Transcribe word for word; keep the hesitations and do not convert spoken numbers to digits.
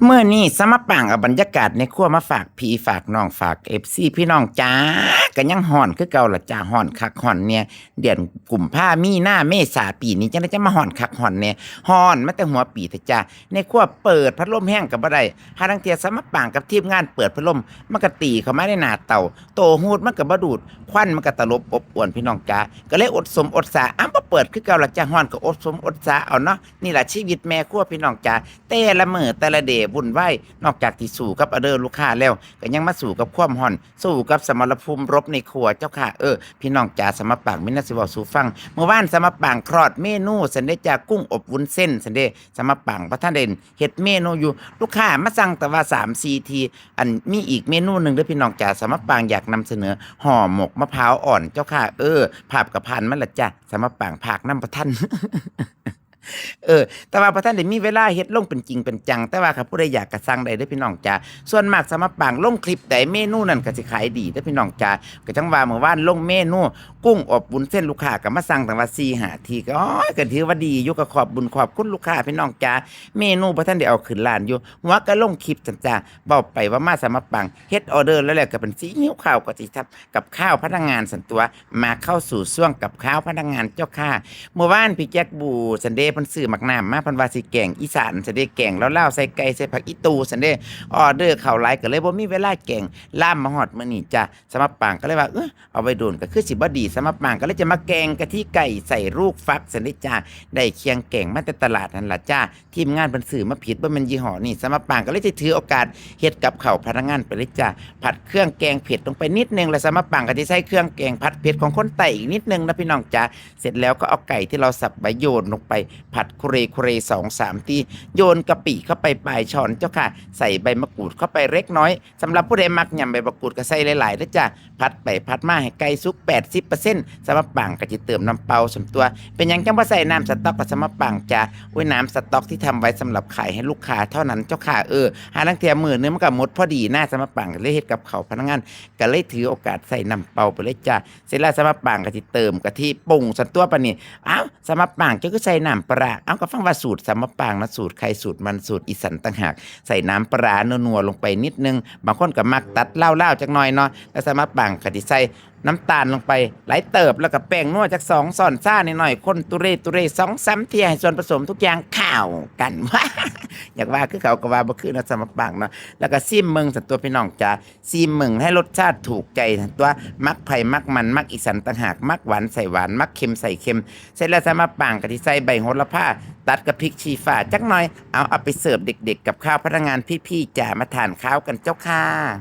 มื้อนี้สมาปางเอาบรรยากาศในครัวมาฝากพี่ฝากน้องฝาก เอฟซี พี่น้องจ้า ก็ยังฮ้อนคือเก่าล่ะจ้า ฮ้อนคักฮ้อนแน่ เดือนกุมภา มีนา เมษา ปีนี้จั่งใด๋จะมาฮ้อนคักฮ้อนแน่ ฮ้อนมาแต่หัวปีแท้จ้า ในครัวเปิดพัดลมแฮงก็บ่ได้ ห่าลางเทื่อสมาปางกับทีมงานเปิดพัดลม มันก็ตีเข้ามาในหน้าเตา โตฮูดมันก็บ่ดูด ควันมันก็ตลบอบอวนพี่น้องจ้า ก็เลยอดสมอดสา อ้าว บ่เปิดคือเก่าล่ะจ้า ฮ้อนก็อดสมอดสาเอาเนาะ นี่ล่ะชีวิตแม่ครัวพี่น้องจ้า แต่ละมื้อแต่ละเดย์วุ่นวาย นอกจากที่สู้กับออเดอร์ลูกค้าแล้ว ก็ยังมาสู้กับความฮ้อน สู้กับสมรภูมิรบในครัวเจ้าค่ะ เออ พี่น้องจ๋า สมาปางมีแนวสิเว้าสู่ฟัง มื้อวานสมาปางคลอดเมนูซั้นเด้จ้า กุ้งอบวุ้นเส้นซั้นเด้ สมาปางบ่ทันได้เฮ็ดเมนูอยู่ ลูกค้ามาสั่งแต่ว่าสามสี่ที อันมีอีกเมนูหนึ่งเด้อพี่น้องจ๋า สมาปางอยากนำเสนอ ห่อหมกมะพร้าวอ่อนเจ้าค่ะ เออ ภาพก็ผ่านมาแล้วจ้า สมาปางพากนำบ่ทัน เออ แต่ว่าบ่ทันได้มีเวลาเฮ็ดลงเป็นจริงเป็นจัง แต่ว่าคันผู้ใดอยากก็สั่งได้เด้อพี่น้องจ๋า ส่วนมากสมาปางลงคลิปใดเมนูนั้นก็สิขายดีเด้อพี่น้องจ๋า ก็จั่งว่ามื้อวานลงเมนูกุ้งอบวุ้นเส้น ลูกค้าก็มาสั่งตั้งว่าสี่ห้าที ก็ โอ๊ย ก็ถือว่าดีอยู่ ก็ขอบบุญขอบคุณลูกค้าพี่น้องจ๋า เมนูบ่ทันได้เอาขึ้นร้านอยู่ หัวก็ลงคลิปซั้นจ้า เว้าไปเว้ามาสมาปางเฮ็ดออเดอร์แล้ว แล้วก็เป็นสิหิวข้าวก็สิทำกับข้าวพนักงานซั้นตั่ว มาเข้าสู่ช่วงกับข้าวพนักงานเจ้าค่ะ มื้อวานพี่แจ็คบูซั้นเด้ เพิ่นซื้อหมากน้ำมา เพิ่นว่าสิแกงอีสานซั้นเด้ แกงลาวๆ ใส่ไก่ ใส่ผักอีตู่ซั้นเด้ ออเดอร์เข้าหลายก็เลยบ่มีเวลาแกง ลามมาฮอดมื้อนี้จ้ะ สมาปางก็เลยว่า เออ เอาไว้โดนก็คือสิบ่ดี สมาปางก็เลยจะมาแกงกะทิไก่ใส่ลูกฟักซั้นเด้จ้า ได้เคียงแกงมาแต่ตลาดนั่นล่ะจ้า ทีมงานเพิ่นซื้อมาผิด บ่แม่นยี่ห้อนี้ สมาปางก็เลยสิถือโอกาสเฮ็ดกับข้าวพนักงานไปเลยจ้า ผัดเครื่องแกงเผ็ดลงไปนิดนึง แล้วสมาปางก็สิใส่เครื่องแกงผัดเผ็ดของคนใต้อีกนิดนึงนะพี่น้องจ๋า เสร็จแล้วก็เอาไก่ที่เราสับไว้โยนลงไปผัดคุเรคุเรสองสามที โยนกะปิเข้าไปปลายช้อนเจ้าค่ะ ใส่ใบมะกรูดเข้าไปเล็กน้อย สำหรับผู้ใดมักยำใบมะกรูดก็ใส่หลายๆเด้อจ้า ผัดไปผัดมาให้ไก่สุกแปดสิบเปอร์เซ็นต์ สมาปางก็สิเติมน้ำเปล่าซั้นตั่ว เป็นหยังจั่งบ่ใส่น้ำสต๊อกล่ะสมาปางจ้า โอ๊ย น้ำสต๊อกที่ทำไว้สำหรับขายให้ลูกค้าเท่านั้นเจ้าค่ะ เออ ห่าลางเทื่อมื้อนึงมันก็หมดพอดีนะ สมาปางก็เลยเฮ็ดกับข้าวพนักงาน ก็เลยถือโอกาสใส่น้ำเปล่าไปเลยจ้า เสร็จแล้วสมาปางก็สิเติมกะทิปรุงซั้นตั่ว ปานนี้ อ้าว สมาปางเจ้าคือใส่น้ำปลาร้า เอ้า ก็ฟังว่าสูตรสมาปางนะ สูตรใครสูตรมัน สูตรอีสันต่างหาก ใส่น้ำปลาร้านัวๆลงไปนิดนึง บางคนก็มักตัดลาวๆจักหน่อยเนาะ แล้วสมาปางก็สิใส่น้ำตาลลงไปหลายเติบ แล้วก็แป้งนัวจักสองช้อนชาน้อยๆ คนตุเรตุเรสองสามเทื่อ ให้ส่วนผสมทุกอย่างเข้ากัน อยากว่าคือเขาก็ว่าบ่คือเนาะ สมาปางเนาะ แล้วก็ซิมเบิ่งซั้นตั่วพี่น้องจ๋า ซิมเบิ่งให้รสชาติถูกใจซั้นตั่ว มักไผมักมัน มักอีสันต่างหาก มักหวานใส่หวาน มักเค็มใส่เค็ม เสร็จแล้วสมาปางก็สิใส่ใบโหระพา ตัดกับพริกชี้ฟ้าจักหน่อย เอา เอาไปเสิร์ฟเด็กๆกับข้าวพนักงานพี่ๆจ๋า มาทานข้าวกันเจ้าค่ะ